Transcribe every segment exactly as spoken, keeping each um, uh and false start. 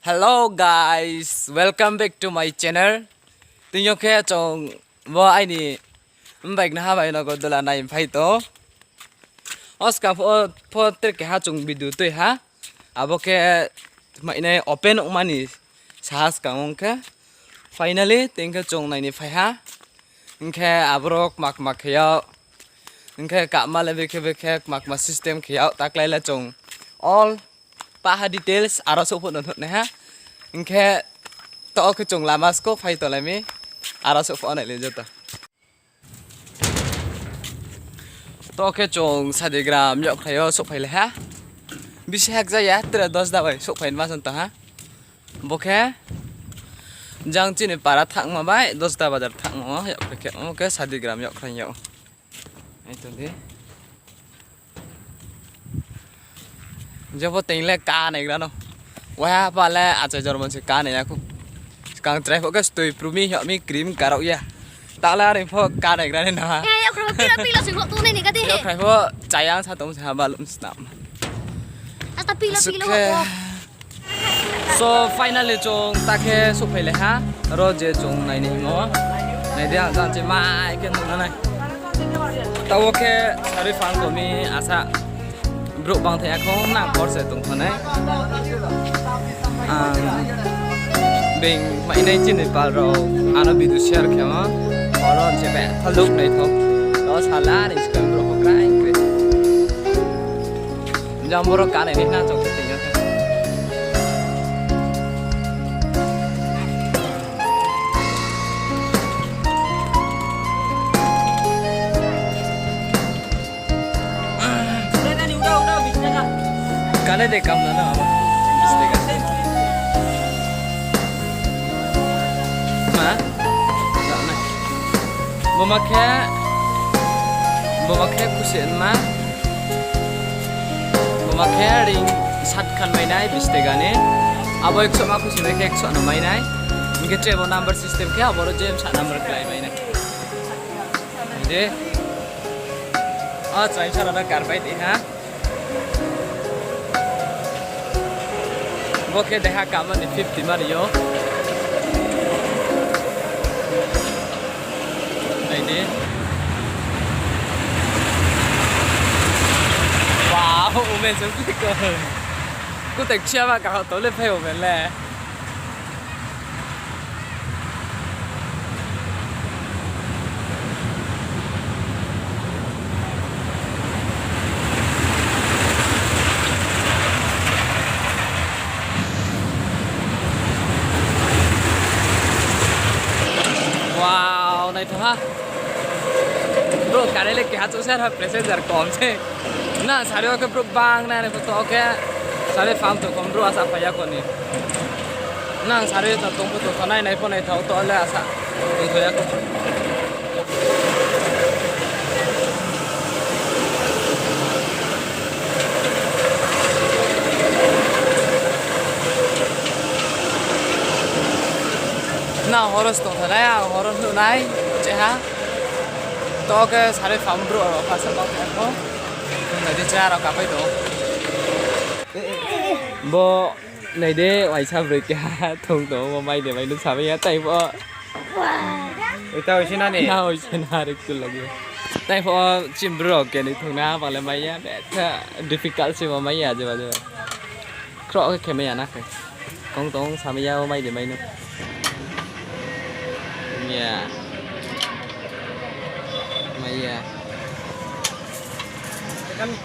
Hello guys, welcome back to my channel. Tini yo khe chung bo aini mbaiknaha bai nogo dola nai phai tong. O skang pho, pho tre keha chung video tui ha. Abo khe mainai open ongmani saha skang ong khe. Finally, tini khe chung naini phai ha. Hing khe aboro kma kma khe yag. Hing khe kaham le bikhe bikhe kma kma system khe yag. Taklai le chung all paha details aro souhphai no nuhnai ha. Hing khe to khe chung lama sko phai tong lai mi. Aro souhphai nai le joto. To khe chung Sadigram yakkhrai yo souhphai lai ha. Bisi hak jaya, tre Dosda bai souhphai ma son tong ha. Bo khe jang chini para thangma bai Dosda bazar thangma wo yakkhrai khe, omo khe Sadigram yakkhrai yag. Ai tong di. Jepho teng le ka naigra no. Waiha pa le achai jormon se ka nai ya khu. Skang chrai pho khe stui prumi hing mi cream karao ya. Ta le are pho ka naigra ni na. Eh, yakkhrai pho pilo pilo sing ho tu nai ni ka di he. Yakkhrai pho chayang sa tong se ha balum snam. Ata pilo pilo ho. So, finally chung ta khe souhphai lai ha. Ro je chung naini himo. Nai di ang jang chi mai khe nuh na nai. Taoh khe sarui phang tong mi asa. Brouh bang thai ya khong nang hor se tong thanai. Ang being mainai chini pal rao ano video share khe mo. Horo se be thaluk nai thou. Taoh sala ni skang brouh krai krai. Jang boro kanai ni na chong khe tong ya. Kale de kam na na abo. Ma? Bo ma khe, bo ma khe khusi ma. Bo ma khe ring sat khan mai nai bis tega ni. Abo ekso ma khusi mai khe ekso no mai nai. Hing khe tre bo number system khe abo ro jem sat number khlai mai nai. Hing di. O chrai sara na karpai di ha. Bo khe deha kama ni fifty mari yo. Nai di. Wow, umen se phi ko. Kutek siya ba ka to le phai umen le. Wow, naitha ha. Bro, kare le keha chouh se ha, passenger kom se. Nang sari o khe brouh bang nai nai pho to khe sari farm to kom brouh asa phai ya kho ni. Nang sari to tong pho tong kho nai nai pho nai thao to le asa tong thao ya kho. Nang horo se tong thanai, ang horo nuh nai, cheha. To khe sari farm brouh rao pha sa tong khe pho. Nai di, cheha rao kapai tong. Bo nai di, waisa broi keha thong tong, bo mai de mai nung samai ya, tai pho. Ita waisa na ni? Na waisa na, rik tu lagi. Tai pho, chini brouh rao keni thong na, bang le mai ya, betha difficult se bo mai ya, jeba jeba. Khroh khe khe mai ya na khe. Kong tong samai ya, bo mai de mai nung. Ya. Mai ya.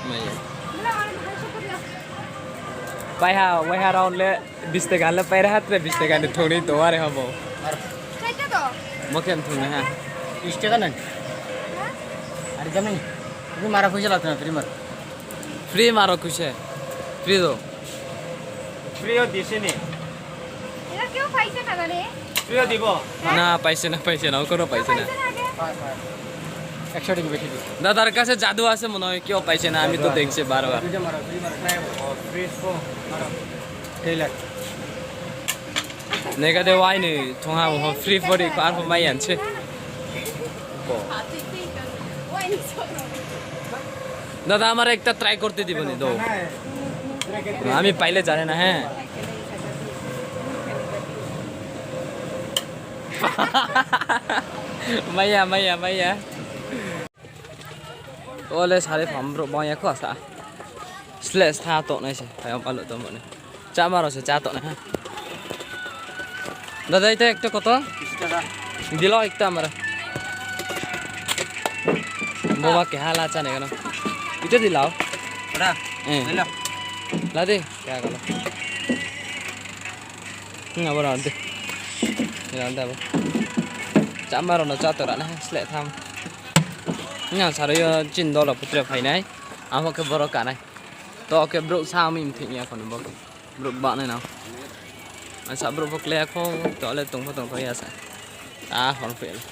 Mai ya. Pai ha, waiha round le bis tega le pai ra ha, tre bis tega ni thong ni tong are ha bo. Mo khe thong na ha. Bis tega nai. Ari jami. Ini mara khuisa la tong, free mar. Free maro khuisa. Free do. Free o dise ni. এরা কেউ পাইছে না জানে? Free o dibo? না, পাইছে না, পাইছে না, ও কোনো পাইছে না। পাইছে না আগে? একশো টাকা বেশি দিন। দাদার কাছে জাদু আছে মনে হয়, কেউ পাইছে না, আমি তো দেখছি বারবার। দুইটা মারো, দুই মারো, try করো। Free তো মারো। Tailor. Nega de wai ni thongha mo free pori ko arpho mai yan se. দাদা, আমার একটা try করতে দিবনি তো? আমি পাইলে জানে না, হ্যাঁ। Maya, maya, maya. O le sari pham brouh bang ya kho asa. Sleh sa tongnai se, phai ang alu tongmo ni. Cháma rao se chá tongnai ha. দাদা, এটা একটা কত? বিশ টাকা। দিলাও একটা আমার। Boba keha la chá nai gano. এটা দিলাও। ওটা? হ্যাঁ। দিলাও। La de, keha galo. Hmm, abo rao de. Rao de abo. Cháma rao no chá tongnai ha, sleh tham. Nang saro yo chini dol rao putre phai nai. Amo khe boro kanai. To khe brouh sa mi mthoi ni akho ni bo khe. Brouh ba nai nang. Asa brouh pho klái ya kho, to le tong pho tongthao ya sa. Ta hor phi le.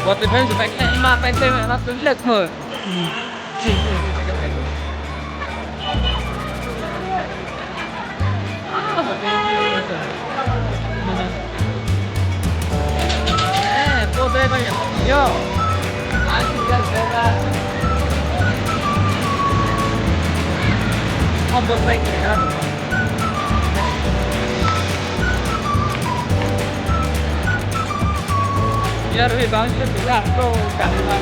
Buat ni fan se fan ma fan se ma fan black mo. Yar hui bang se pila to kali ma.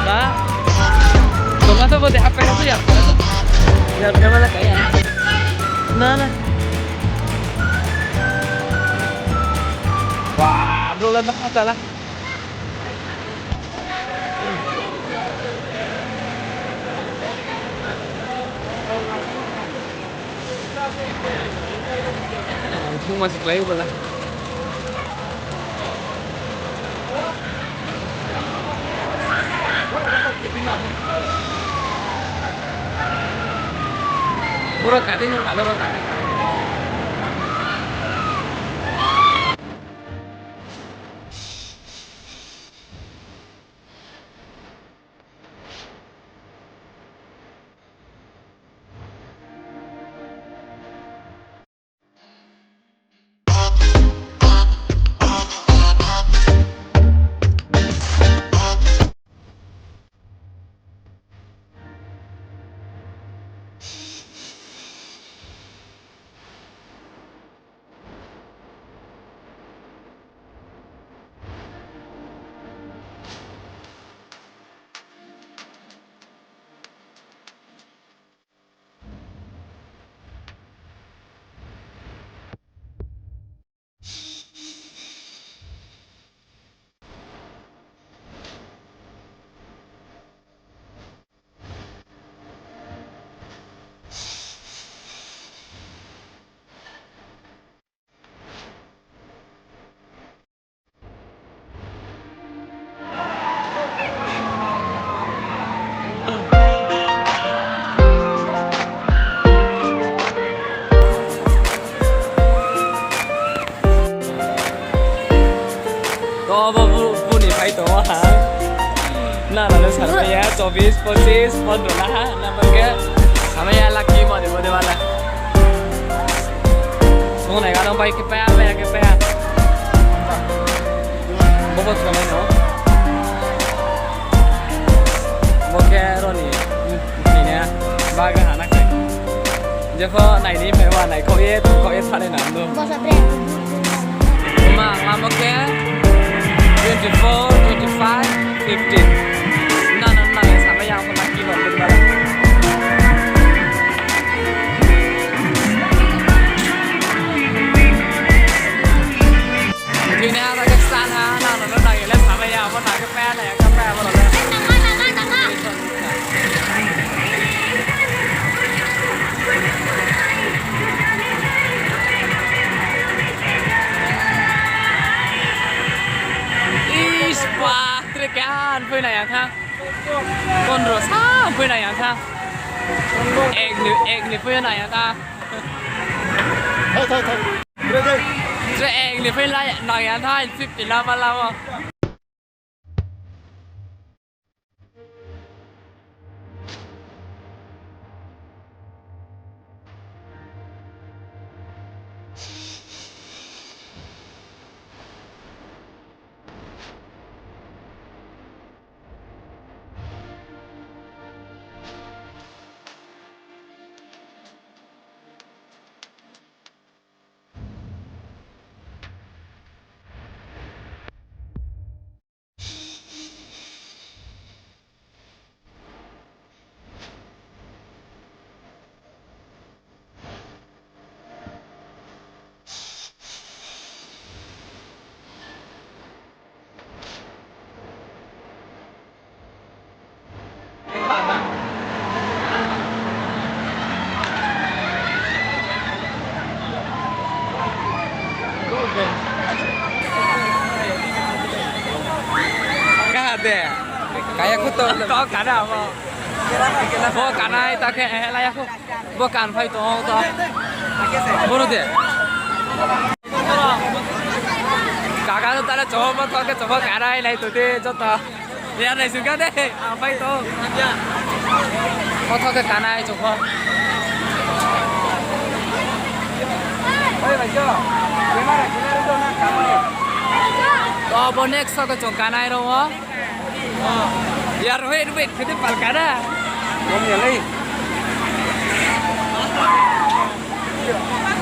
Na. Tongma to bode apa itu ya? Yar kemana kaya? Na, na. Wah, bro, lah, nah, salah. Thung ma se klái bala. Pura kati no kalo kati. To bo bu-, buni phai tong ha. Na, na, na, sarmai ya, chobis, pochis, pondro na ha, na, bo khe, samai ya, lucky, mode, mode, wala. Song nai gano bai khe paya, bai khe paya. Bo bo song nai no. Bo khe roni, ini, baga hana khe. Jepho nai ni phai wa nai kho ye, kho ye thane na no. Bo sa bre. Ma, ma bo khe. Twenty-four, twenty-five, fifteen. Na, na, na, samai ya, apa lagi, bang, bang, bang. Tini ha, lagi sana, na, na, na, na, ya, samai ya, apa lagi, apa lagi, apa lagi. Is, pa, tre keha phui nai ya tha. Pondro sa phui nai ya tha. Ek ni, ek ni phui nai ya tha. Thai, thai, thai. Tre ek ni phui lai nai ya tha, fifty la ba la wo. Kaha de? Kaya khuto. Kau kana abo. Bo kanai ta khe, eh, laya khu. Bo kan phai tong to. Bono de. Kaka to tale chomo tho khe chomo kanai lai to de joto. Ya nai suka de, ang phai tong. Mo tho khe kanai chomo. Oi, bai jo. Camera, camera do na kamai. To bo next tho khe chung kanai ro wo. Yar wait, wait, khe de pal kana. Bom ya lei.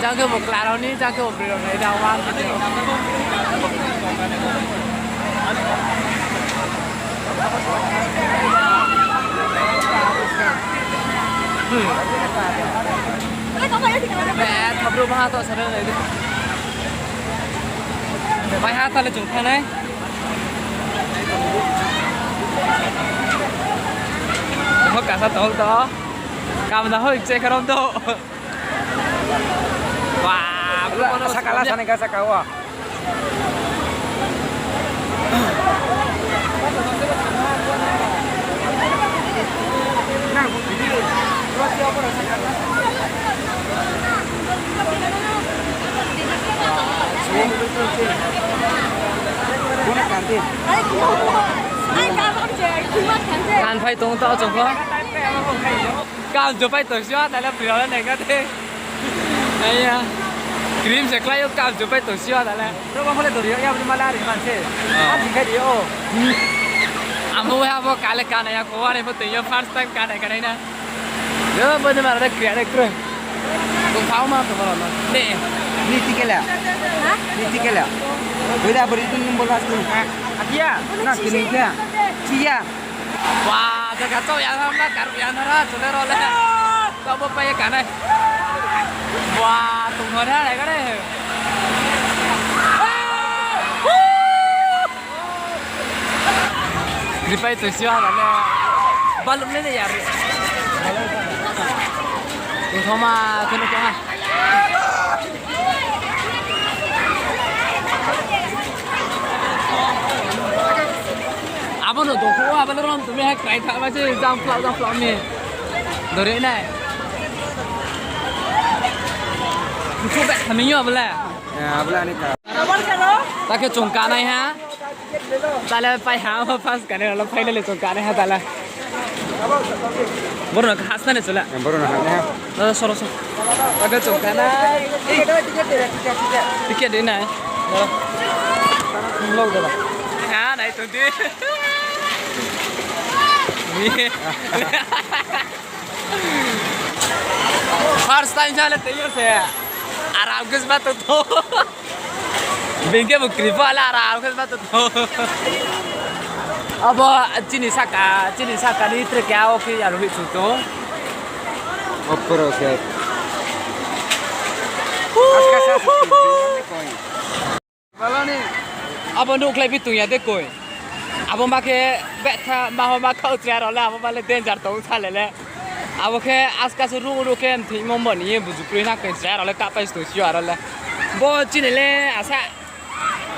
Jang khe bo klarao ni, jang khe bo broi rao nai da, wang khe de. Hmm. Be, thapru baha to sare nai de. Bai ha thale chung thanai. Ho kasa tong to. Kam da hoi che kharom to. Wah, sakala sani kasa kawa. Kan phai tong tao chung pho. Kam jopai tong si wa tale pri rao le nai ka de. Aya. Cream se klái yo kam jopai tong si wa tale. Ro ba phole dori ya bini mala ri man se. Ah. Adi ka di o. Amo wa bo kale kanai ya ko wa ni bo tei yo first time kanai kanai na. Yo bo ni mala de kria de kre. Ko phao ma to mala na. Ne. Ni tikela. Ha? Ni tikela. Beda beri tu number last tu. Akia. Na kini kya. Cia. Wah, jaga chau ya na, karuh ya na ra, chule ro le. Tabo pai kanai. Wah, tong ho na le kare. Ripai to siwa ba le. Balum le ya. Tong thoma kenu ko ha. Abo no dongkho, abo le rom tumi hai krai tha ba se jang phlau, jang phlau ni. Dore nai. Kuchu be thami yo abo le. Ya, abo le ani ka. Ta khe chung kanai ha. Tale pai ha, abo first kanai, alo phai le chung kanai ha tale. Boro no khasna ni chula. Boro no khasna ha. Soro, soro. Ake chung kanai. Ticket di nai. Lo dala. Ha, nai tong di. First time jale tei yo se. Aram khe sba tong tong. Bini khe bo kri pho ala ara khe ba to. Abo chini saka, chini saka ni tre khe ao khe yar hui chu to. Opor khe. Abo nuh khlai bi tong ya de koi. Abo ma khe betha ma ho ma khau chrai rao le, abo ma le danger tong sa le le. Abo khe aska se ru ru khe mthimo mo ni ye buju kroi na khe chrai rao le kapai sto sio aro le. Bo chini le asa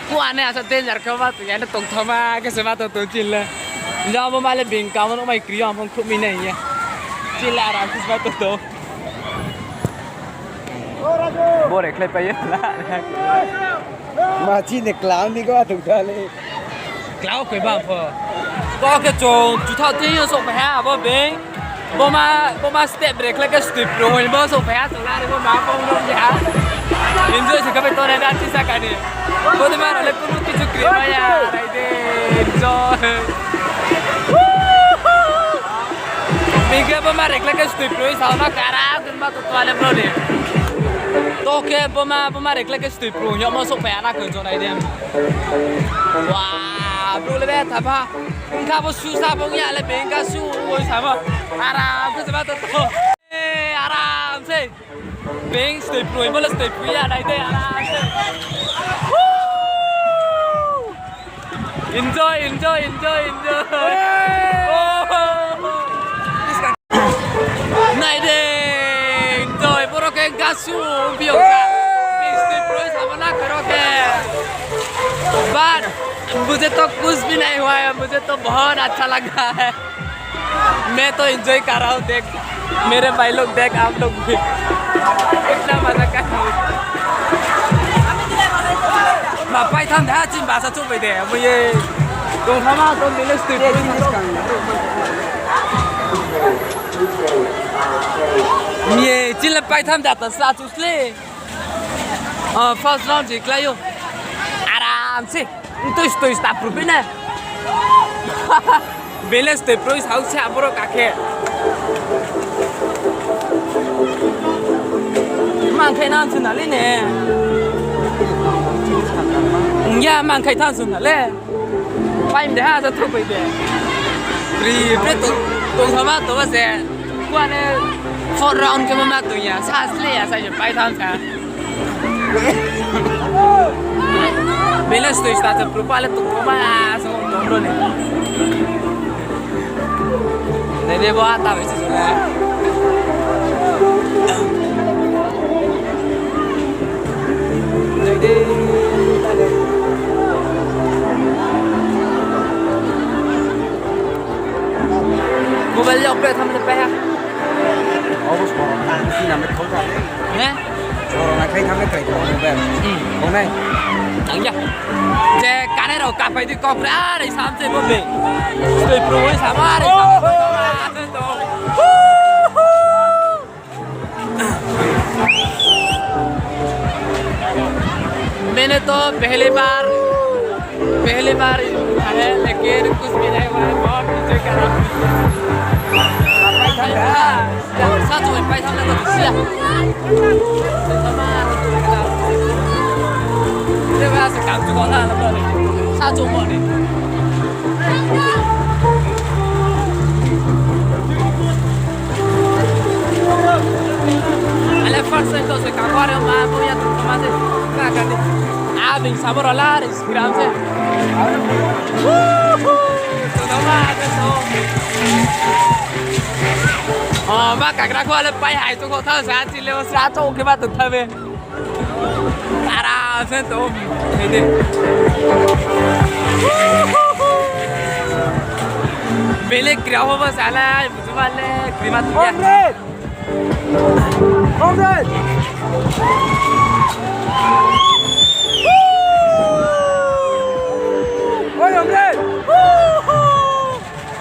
Kuane asa danger khe ma tong ya, na tongthoma khe se ma tong tong chini le. Jang bo ma le bini kamo no mai kri yo, ang phone khruh mi nai ye. Chini le aram khe se ma tong tong. Bo re khlai pai ye la. Ma chini klau ni ko tong ta le. Klau koi ba pho. Bo khe chung chu thao tei yo souhphai ha, abo bini. Boma, boma step break khlai khe step pro hoi bo souhphai ha, chung lari bo ma pho no ya. Enjoy se khe bai tore da chisa kani. Bo de ma rao le kunu kichu kri ma ya, rai de, enjoy. Bini khe boma re khlai khe step pro sa ma kara, gun ma to toile bro ni. To khe boma, boma re khlai khe step pro hoi mo souhphai ha na khe jo nai de. Wa, bro le be tha pha. Wngkha bo susa bo wngya le bengkha su oi samo. Aram khe se ma to to. Eh, aram se. Beng stoi proi bo le stoi phuya nai de aram se. Woo! Enjoy, enjoy, enjoy, enjoy. Oh! Nai de, enjoy, boro khe gasu ongphi yo kha. Beng stoi proi samo na khe ro khe. But मुझे तो कुछ भी नहीं हुआ है, मुझे तो बहुत अच्छा लग रहा है। मैं तो enjoy कर रहा हूँ, देख मेरे भाई लोग, देख आप लोग भी कितना मजा कर रहे हो। Ma paitham da chini basa chouh bai de, abo ye. Tongthama to village stoi. Ye, chini le paitham da ta sa chu sle. Ah, first round je klái ou. Aram se. Ntoi stoi sta prupi na. Village stoi proi sao se aboro kakhe. Mangkhai nang suna le ne. Ya mangkhai thang suna le. Paim de ha, sa thok bai de. Pri, pri to, to sama to ba se. Kuane four round khe ma ma to ya, sa sle ya, sa je pai tham sa. Bele stoi sta sa pro pale to ma so to ro ne. Nai de bo ata bai se. Mobile ya play tham le pai ha. Obo song na me khol ba. He? Soro na khai tham le kai ko mobile. Hmm. Ko nai. Tang ya. Je kane rao kapai di kok ra, are sam se bo be. Stoi pro sa ma, are sam se to. मैंने तो पहली बार, पहली बार है, लेकिन कुछ भी नहीं हुआ है, बहुत enjoy कर रहा हूँ। Sa chung pai tham le to sia. Sa chung mo ni. Ale first time to se ka kware ma bo ya tu ma se ka ka ni. A bing sa bo ro la re gram se. Woohoo! To no ma se to. O ma ka gra ko ale pai hai to ko tha sa chi le sa to ke ba to tha be. Aram se to. Hei de. Bele kria ho ba sala, buju ba le, krima tu ya. Comrade! Comrade! Oi, comrade!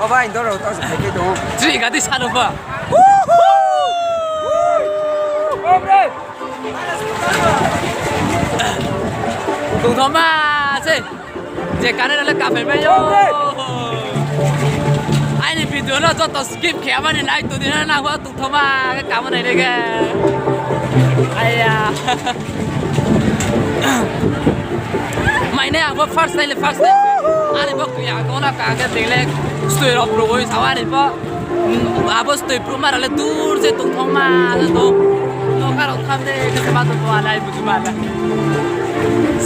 O bai, doro, tau se phai khe tong. Tri gadi sano ba. Comrade! Tongthoma se. Je kane rao le kaphai mai yo. Aini video no joto skip khe abani nai tong di na nang ho tongthoma khe kamo nai le khe. Aya. Aini abo first time le first time. Ani bo kya kona ka khe ting le stoi rao bru oi sa ani bo. Abo stoi bru mara le dur se tongthoma le to. No karo tham de khe ma to to alai buji ma le.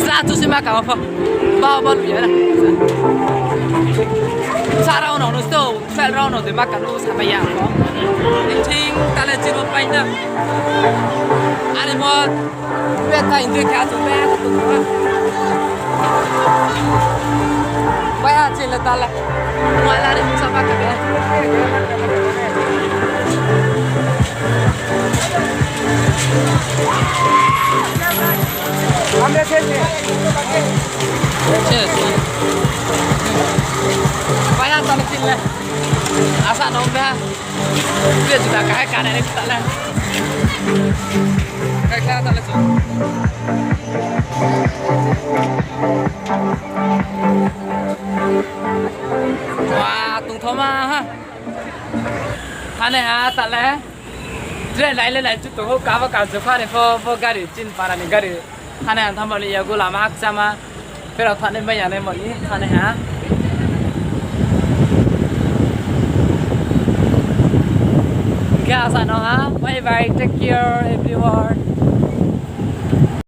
Sla tu se ma ka pho. Ba ba lu ya na. Sa rao no no sto. Fel rao no de ma ka no sa ba ya pho. Ting ta le chiro pai na. Ani mo. Beta enjoy khe achouh beta tongthoh ha. Pai ha chini le tala. Mala ri msa ba khe. Pai ha tala chini le. Asa no ba. Dia juta kahai kanai ni tala. Kahai kha tala chu. Wa, tongthoma ha. Thane ha tala. Train lai le lai chu tong ou, kaba ka jepha ni pho, bo gari, chini para ni gari. Thane ha thambo ni yago lama hakchama. Pero thane mai ya nai mo ni, thane ha. Hing khe asa no ha, bye bye, take care everyone.